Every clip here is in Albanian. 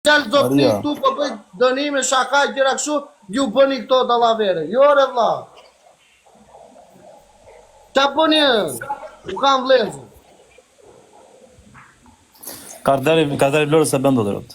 Djalë zotni këtu po bëj dënime shaka gjëra kështu, ju bëni këto dallavere. Jo ore vlla. Ça bëni? U kam vëllezër. Kardari, kardari Vlorës se bën dot rrot.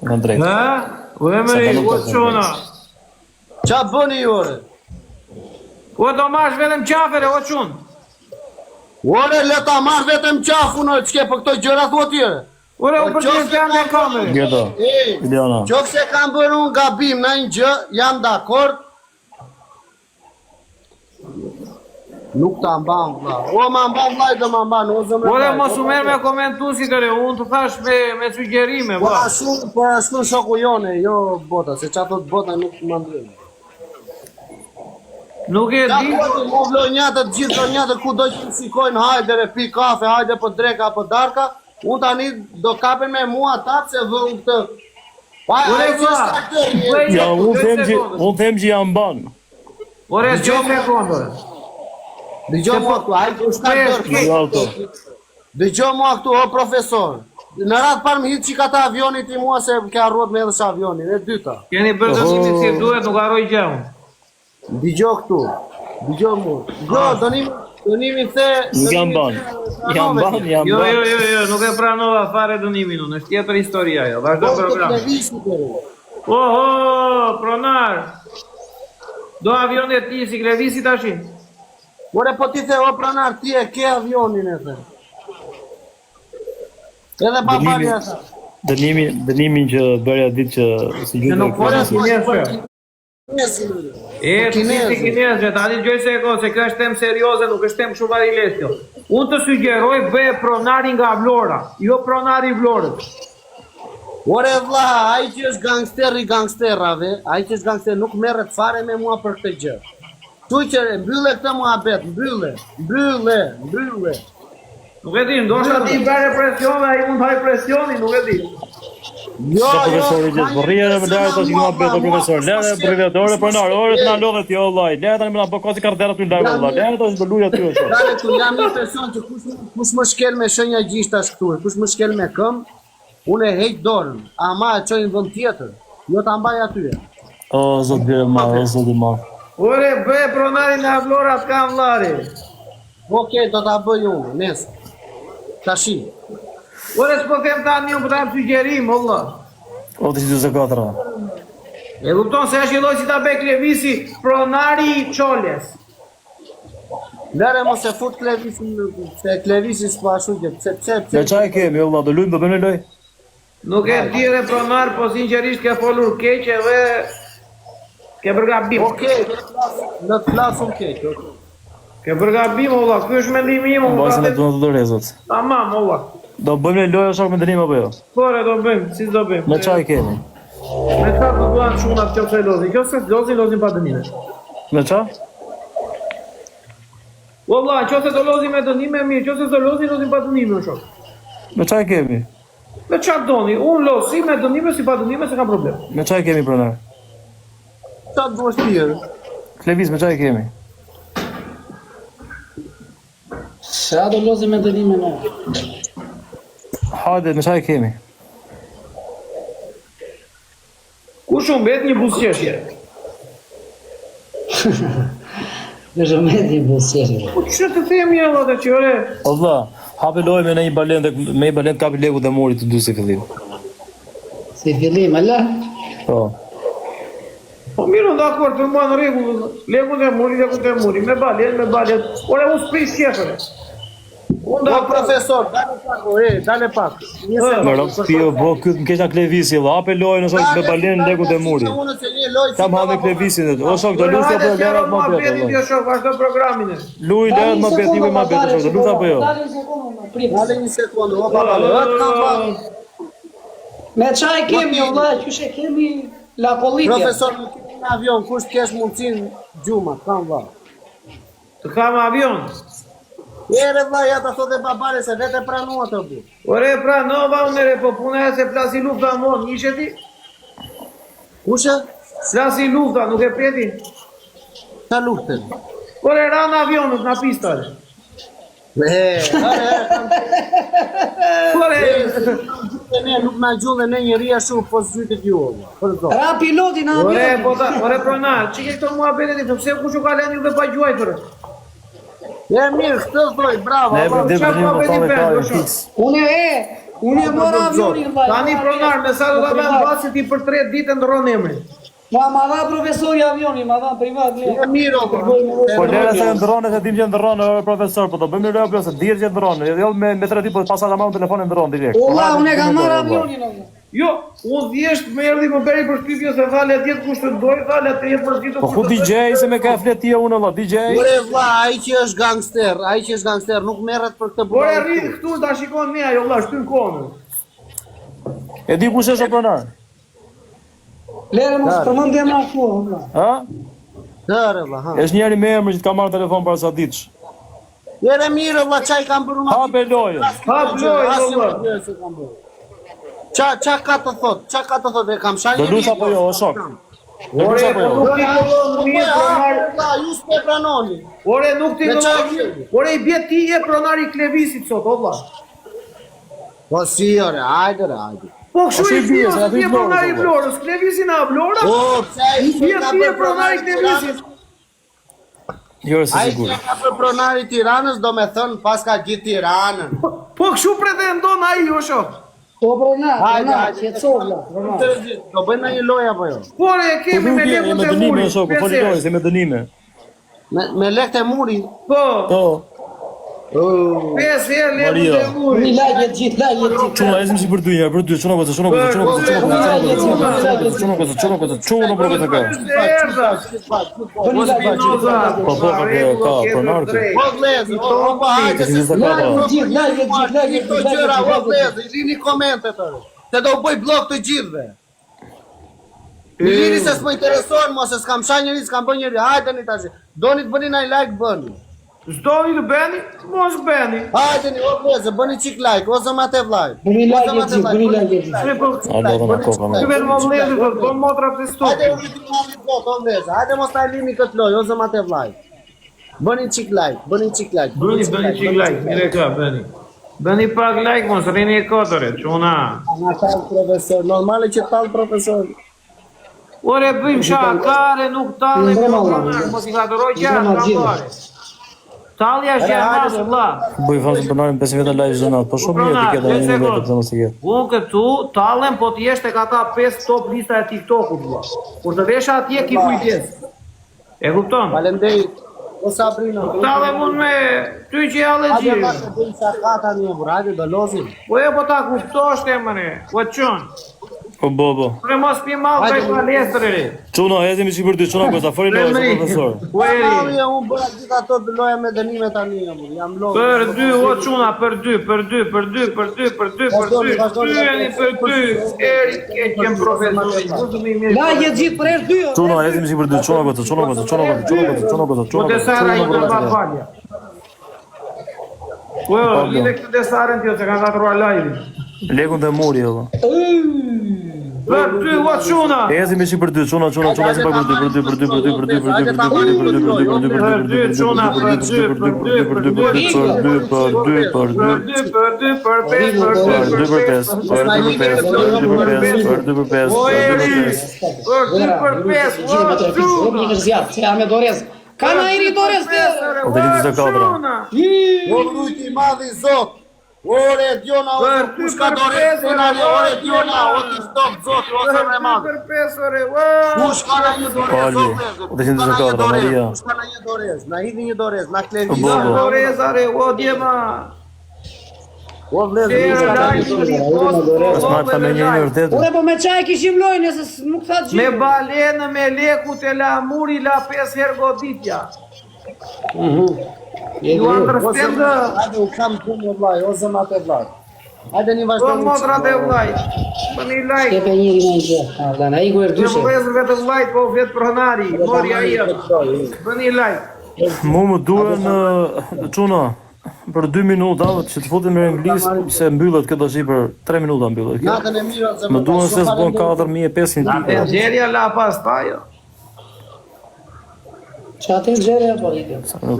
Në drejt. Ha? U e mëri, u çuna. Ça bëni ju ore? O do marrësh vetëm qafere, o çun. Ore, le ta marr vetëm qafun, ore, ç'ke për këto gjëra thua ti ore. Ore, u përgjigjem të janë me kamerë. Gjeto. Iliana. Qoftë se kam bërë unë gabim në një gjë, jam dakord. Nuk ta mban vlla. O ma mban vlla, do ma mban, o zemra. Ore, mos u merr me komentuesit ore, unë të thash me me sugjerime, Po ashtu, po ashtu shoku jone, jo bota, se çfarë thot bota nuk më ndjen. Nuk e di. Po vlonjatët, gjithë vlonjatët kudo që më shikojnë, hajde re pi kafe, hajde për dreka për darka, unë tani do kapen me mua ata pse vë unë këtë. Pa, Ore, ai që vlla, është aktor, bëj- Ja, unë them që sekondë. unë them që jam ban. Ore, dëgjoj sekondë. ore. Dëgjoj mua këtu, ai që është aktor. Po, Jo auto. Dëgjoj mua këtu, o profesor. Në radhë parë më hidh çika të avionit ti mua se ke harruar të më hedhësh avionin, e dyta. Keni bërë dënimin si duhet, nuk harroj gjë unë. Dëgjoj këtu. Dëgjoj mua. Jo, dënim, dënimin the, Nuk jam ban. Jam ban, jam Jo, ban. jo, jo, jo, nuk e pranova fare dënimin unë, është tjetër histori ajo. Vazhdo Po, program. Oho, pronar. Do avionin e ti si Klevisi tash? Ore po ti the o pronar ti e ke avionin e the. Edhe babani e tha. Dënimi, dënimin që bëra ditë që si Që gjë nuk folën kinezë. Kinezin, ore. E, Po, ti si kinezë. kinezë, tani dëgjoj se e ko, se kjo është temë serioze, nuk është temë kështu variles kjo. Unë të sugjeroj bëje pronari nga Vlora, jo pronari i Vlorës. Ore vlla, ai që është gangster i gangsterave, ai që është gangster nuk merret fare me mua për këtë gjë. Kështu që mbylle këtë muhabet, mbylle, mbylle, mbylle. Nuk e di, ndoshta ti i bëre presion dhe ai mund të hajë presionin, nuk e di. Jo, Sa jo, profesori ka gjithë, një po rrije edhe me presion lajë tash mua, nga beto mua, profesor, kush lere më shkel- privet, ore kush më pronar, ore të na shkel- lodhet jo vllai, lere tani më na bë kosi kardera aty lajë vëlla, lere tash do luaj aty o shok. Dale këtu jam një person që kush kush më shkel me shenja gjishtash këtu, e kush më shkel me këmbë, unë e heq dorën, ama e çoj në vend tjetër, jo ta mbaj aty. O zot i madh, o zot i madh. Ore, bëje pronarin nga Vlora, t'kam vllari. Okej, do ta bëj unë, nesër. Tashi. Ore, s'po them tani, unë po ta jap sugjerim, o vlla. O të 44. E kupton se është një lloj si ta bëj Klevisi, pronari i Çoles. Lëre mos e fut Klevisin, se Klevisi s'po ashtu gjë. Pse pse pse? Me çaj kemi, o vlla, do luajmë, do bëjmë lojë. Nuk e di re pronar, po sinqerisht ke folur keq edhe ke bërë gabim. Okej, do të flasim, do të flasim keq, okej. Ke bërë gabim o vlla, ky është mendimi im, unë Mbase ne ta duam të dorezot. Tamam o vlla. Do bëjmë një lojë o shok me dënim apo jo? Po re do bëjmë, si do bëjmë? Me çaj kemi. Me çfarë do duan çunat qoftë lozin, qoftë lozin, lozin pa dënime. Me ça? O vlla, qoftë do lozin me dënime mirë, qoftë do lozin, lozin pa dënime o shok. Me çaj kemi? Me çfarë doni? Unë loz si me dënime si pa dënime s'e kam problem. Me çaj kemi pronar? Ça duash ti? ore? Klevis, me çaj kemi? Sa do lozim me dënime ne? Hajde, me çaj kemi? Kush u mbet një buzëqeshje? Kush u mbet një buzëqeshje. Po ç'të të them një valla që ore, O vlla, hapi lojë me një balen dhe me një balen kapi leku dhe mori të dy si fillim. Si fillim, ala? Po. Po mirë, unë dakord, për mua në rregull, leku dhe muri, leku dhe muri, me balen, me balen. Ore, unë s'prish qejf. Unë Po dakord. profesor, dale pak, o, e, dale pak. Një Më sekondë. rob ti o bo ky më keq na Klevisi, vlla, hape lojën o shok me balen leku dhe muri. Unë se një lojë. Kam hallë me Klevisin, o shok do Ore, lush hajde, apo sqaro lera më muhabetin, betë. jo shok, vazhdo programin. e. Luj lera më betë, ju më betë, shok, do lush apo jo? Dale një sekondë, më prit. Dale një sekondë, o baba, ë kam pa. Me çaj kemi, o vlla, qysh e kemi la kollitje. Profesor, nuk kemi në avion, kush të kesh mundësinë gjuma, kam vlla. Të kam avion. Ere vlla, ja ta thotë babare se vetë e pranua të bu. Ore, pranova unë ere, po puna e se plasi lufta mo, njishe ti? Kush e? Plasi lufta, nuk e peti? Ta luftën. Ore, ranë avionët në pista, ore. E, Ore, ne nuk na gjullë ne njeri ashtu po zhytet ju. Për zot. Ra piloti në ore, avion. po ta, ore pronar, ç'i ke këto muhabete ti, pse kush u ka lënë juve pa gjuajtur? E mirë, këtë thoj, bravo. Ne Allah. për çfarë dhe muhabeti për një bën, më o shok? fiks. Unë e, unë e mora avionin vllai. Tani pronar, me sa do ta vënë basi ti për 3 ditë ndërron emrin. Ma ma dha profesori avionin, ma dha privat le. E mirë, o, Po lera se ndërron se dim që ndërron o profesor, po do bëjmë lojë apo se dihet që ndërron. Jo me me tre ditë po pastaj ta marrë telefonin ndërron direkt. O vlla, unë e kam marrë avionin o vlla. Jo, unë thjesht më erdhi më bëri përshtypje se tha le të jetë kush të dojë, tha le të jetë mërzitur Po ku DJ se me ka flet ti unë valla, DJ. Ore vlla, ai që është gangster, ai që është gangster nuk merret për këtë Ore rri këtu ta shikon ne ajo vlla, shtyn kohën. E di kush është o pronar? Lere mos përmend emra këtu, o vlla. Ha? Dërë vlla, ha. Është njëri me emër që të ka marrë telefon para sa ditësh. Jere mirë vlla, çaj kam bërë unë. Hape lojën. Hap lojën, vlla. Ça ça ka të thot? Ça ka të thot? E kam sha Do lush apo jo, o shok? Do lush Ore, apo po jo? nuk ti kollon Po mirë pronar. vlla, ju s'po e pranoni. Ore, nuk ti Me kollon çfarë mirë. kemi? Ore, i bie ti je pronari i Klevisit sot, o vlla. Po si ore, hajde ore, hajde. Po kështu si i i bie, bie, se se aty ti je Vlorës, pronari i o vlla. Vlorës, Klevisi na Vlora. Po, pse ai I bie ka ti je bërë pronari i pronari Klevisit. Jo, është Ai sigurt. që ka për pronari i Tiranës, do me thënë pas ka gjithë Tiranën. Po kështu pretendon ai, o shok. Po pronar, Hajde, pronar, hajde. qetëso vlla, pronar. Do bëjmë ndonjë lojë apo jo? Po ore, e Po kemi nuk me je lekun me e dënime murit. o shok, po foli lojë se me dënime. Me me lekët e muri. Po, Po. pesë herë lekun Maria. e Një murit. like të gjithë, like të gjithë. Çuna ecim si për dy një, për dy, çuna goca, çuna goca, çuna goca, çuna goca, çuna goca, çuna goca, çuna goca, çuna për goca ka. Erdha. Bëni like të gjithë. Spinoza. Po, po, ka, ka, pronar ky. Po vllezër, o, o, po hajde se Gjithë Like ka. të gjithë, like të gjithë, like të Këto gjithë, gjëra, o like të gjithë. vllezër, i lini komentet ore. Se do u bëj blok të gjithëve. I lini se s'më intereson, mos e s'kam sha njeri, s'kam bërë njeri. Hajdeni tash. Doni të bëni nai like, bëni. S'doni të bëni, mos bëni. Hajdeni, o vllezër, bëni çik like, o zëmat e vllai. Bëni O like zëmat të e gjithë, vllai, bëni bëni like të gjithë. Se po, A do të na koka Ky më. vetëm o vllezër, po po motra pse Hajde stop. u rritim mami bot, o vllezër. Hajde mos ta lini këtë lojë, o zëmat e vllai. Bëni çik like, bëni çik like. Bëni, bëni çik like, mire ka, bëni. Bëni pak like, mos rrini e kotëre, çuna. Na tall profesor, normale që tall profesor. Ore, bëjmë shakare, nuk tallim, Ndrema, po, vlla. pronar, mos i ngatërroj gjëra, Ndrema, kam gjithë. fare. Tallja është e madhe, vlla. Bëj famshëm pronarin 5 veta live çdo natë, po shumë mirë ti ke Pronar, tani një një vetë sekond. pse mos e ke. Unë këtu tallem po të jesh tek ata 5 top lista e TikTokut vlla. Kur të vesh atje ki kujdes. E kupton? Faleminderit. O Sabrina. Tallem unë me ty që je Hajde allergji. vlla, se bëjmë shaka tani, o burr, hajde do lozim. Po e po ta kuptosh te mëne. Po çon. Po bo bo. Pre mos pi mall Hajde, drejt palestër ri. Çuna ecim si për dy, çuna goca, foli lojë se profesor. Po eri. Malli, unë bëra gjithë ato të loja me dënime tani, o burr, jam lodhur. Për dy, o çuna, për dy, për dy, për dy, për dy, për dy, për dy, Vazhdoni, vazhdoni, dy jeni për dy, eri keq jem profesori, do më mirë. Like të gjithë për herë dy. o. Çuna ecim si për dy, çuna goca, çuna goca, çuna goca, çuna goca, çuna goca, Po çuna te goca, Sara i çuna bën goca. pa falja. Po, lidhe këtë desaren ti, se kanë ngatruar live-in. Lekun dhe muri valla. Për dy, o çuna. Ecim si për dy, çuna, çuna, çuna si për dy, për dy, për dy, për dy, për dy, për dy, për dy, për dy, për dy, për dy, për dy, për dy, për dy, për dy, për dy, për dy, për dy, për Për dy, dy, për dy, për pesë, për dy, për dy për pesë, për dy për pesë, për dy për pesë, për dy për pesë, O për dy për eri, pesë. për dy, për pesë, Gjithë o me trafik, o çuna. një zjarr, se jam me dorez. Ka na iri dorez Për të. pesë, O, të gjithë të katra. çuna. O rujti i madh i Zot. Ore Diona, o Për dy, kush ka për dorez, pesë, penali, ore o, Diona, o ti stop Zot, o Për zemre dy, madhe. për pesë, ore, o. Kush ka na një dorez, Oli, o vllezër? o të gjithë Kush ka na të një katra, dorez? Maria. Kush ka na një dorez? Na hidhi një dorez, na O, klevi. bo, bo. Doreza, re, o djema. O vllezër, kush ka na një dorez? S'ma ta me një një vërtet. Ore po me çaj kishim lojën nëse s- nuk tha Me gjithë. balenë, me lekut e la muri, la pesë herë goditja. You O understand? zemra, Hajde u kam punë o vllai, o zemrat e vllai. Hajde një Po vazhdoni. motrat e vllajt. Bëni like. Kepe njëri në një gjë. A vlla, na iku Jo erdyshe. vëllezërve të vllajt, po flet pronari, mori ai. Bëni like. Mu më duhen ë, çuna për 2 minuta që të futem në anglisht se mbyllet kjo tash për 3 minuta mbyllet kjo. Natën e mirë o zemra. Më duhen se s'bon 4500 pikë. Tenxherja la pastaj. jo. Që atë nxjerrë apo?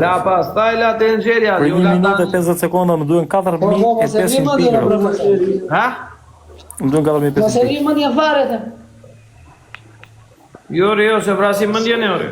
La pastaj la tenxherja, Për jo 1 la minutë e tani. 50 sekonda më duhen Po, po, mos e 4500 rri mendjen, pikë. bro, mos e rri. Ha? Më duhen 4500 Mos e pikë. rri mendjen fare të. Jo, re, jo, se vrasi mendjen e ore.